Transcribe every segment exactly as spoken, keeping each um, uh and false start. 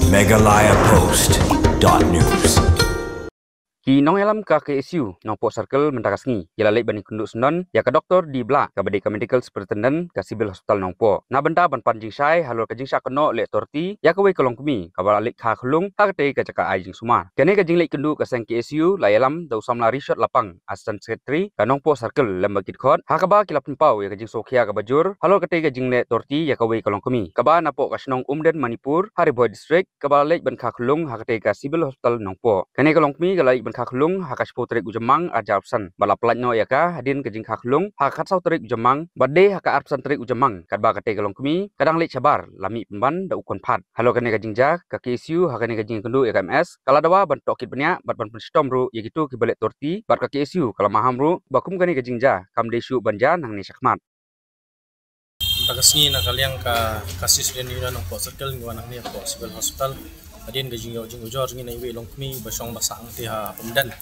Meghalaya Post dot news. Ki nongïalam ka K S U Nongpoh Circle mynta ka sngi ki la leit ban ïakynduh syndon ïa ka Doktor D Blah, kaba dei ka Medical Superintendent ka Civil Hospital Nongpoh, na bynta ban pan jingshai halor ka jingshah kynnoh leh torti ïa kawei ka longkmie kaba la leit kha khyllung ha katei ka jaka ai jingsumar. Kane ka jingleit kynduh ka seng K S U la ïalam da u samla Rishot Lapang, Assistant Secretary ka Nongpoh Circle, lem bad ki dkhot, ha kaba ki la pynpaw ïa ka jingsngewkhia kaba jur halor katei ka jingleh torti ïa kawei ka longkmie kaba napoh ka shnong Umden, Manipur, ha Ri Bhoi District, kaba la leit ban kha khyllung ha katei ka Civil Hospital Nongpoh. Kane ka longkmie ka la leit ban kha khyllung ha ka shiphew tarik u Jymmang arhajar arphew san, bad la pyllait noh ïa ka hadien ka jingkha khyllung ha ka khatsawphew tarik u Jymmang, bad dei ha ka arphew san tarik u Jymmang katba katei ka longkmie ka dang leit shabar la mih pynban da u khun phad. Halor kane ka jingjia, ka K S U ha kane ka jingïakynduh ïa ka M S ka la dawa ban tohkit bniah bad ban pynshitom ruh ïa kito kiba leh torti, bad ka K S U ka la maham ruh ba kum kane ka jingjia kam dei shuh ban jia nangne shakhmat. Mynta ka sngi na ka liang ka Khasi Student Union Nongpoh Circle ngi wan hangne hapoh Civil Hospital hadien ka jingïoh jingujor jong ngi na iwei i longkmie ba shong ba sah hangtei ha Umden.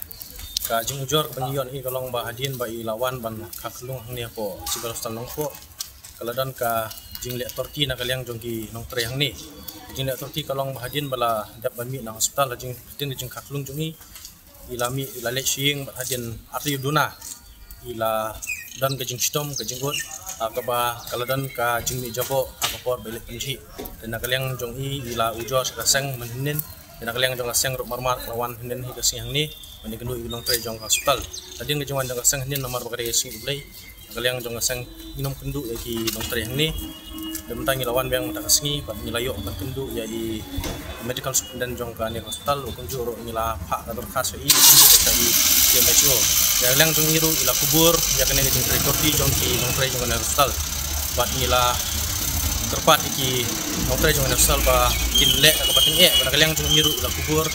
Ka jingujor kaba ngi ïoh na i ka long ba hadien ba i la wan ban kha khyllung hangne hapoh Civil Hospital Nongpoh, ka la don ka jingleh torti na ka liang jong ki nongtrei hangne. Ka jingleh torti ka long ba hadien ba la dep ban mih na hospital, hadien ka jingkha khyllung jong i, i la mih, i la leit sha ïing bad hadien artylli u duna i la don ka jingshitom, ka jingud, ha kaba ka la don ka jingmih jaboh ha ka por ba i leit pynjhieh. Te na ka liang jong i, i la ujor sha ka seng mynhynnin. Te na ka liang jong ka seng ruh marmar ka la wan hynnin hi ka sngi hangne ban ïakynduh ïa ki nongtrei jong ka hospital. Hadien ka jingwan jong ka seng hynnin namar ba ka dei ka sngi U Blei, na ka liang jong ka seng ngim kynduh ïa ki nongtrei hangne. Te mynta ngi la wan biang mynta ka sngi bad ngi la ïoh ban kynduh ïa i Medical Superintendent jong kane ka hospital, u kumjuh ruh ngi la phah ka dorkhas ïa i, kumjuh ruh ïa i C M H O. Na ka liang jong i ruh i la kubur ïa kane ka jingtrei torti jong ki nongtrei jong kane ka hospital. Bad ngi la kyrpad ïa ki nongtrei jong kane ka hospital ba kin leh da kaba tyngeh, bad na ka liang jong i ruh i la kubur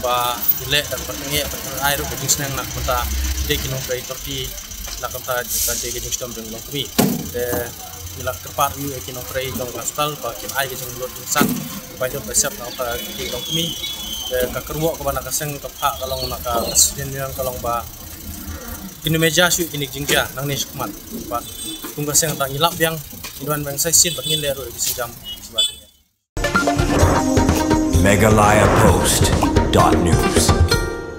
ba kin leh da kaba tyngeh, bad kin ai ruh ka jingsneng na ka bynta ki nongtrei torti, na ka bynta ka dei ka jingshitom jong i longkmie. Te ngi la kyrpad ruh ïa ki nongtrei jong ka hospital ba kin ai ka jinglut jingsan, ba ïoh ba sep na ka bynta ki longkmie. Te ka kyrwoh kaba na ka seng ka phah ka long, na ka Student Union ka long ba kin ym jia shuh kine ki jingjia nangne shakhmat. Bad kum ka seng te ngi lap biang, ngi wan biang sa shisien bad ngin leh ruh ïa ki sienjam. Meghalaya Post dot news.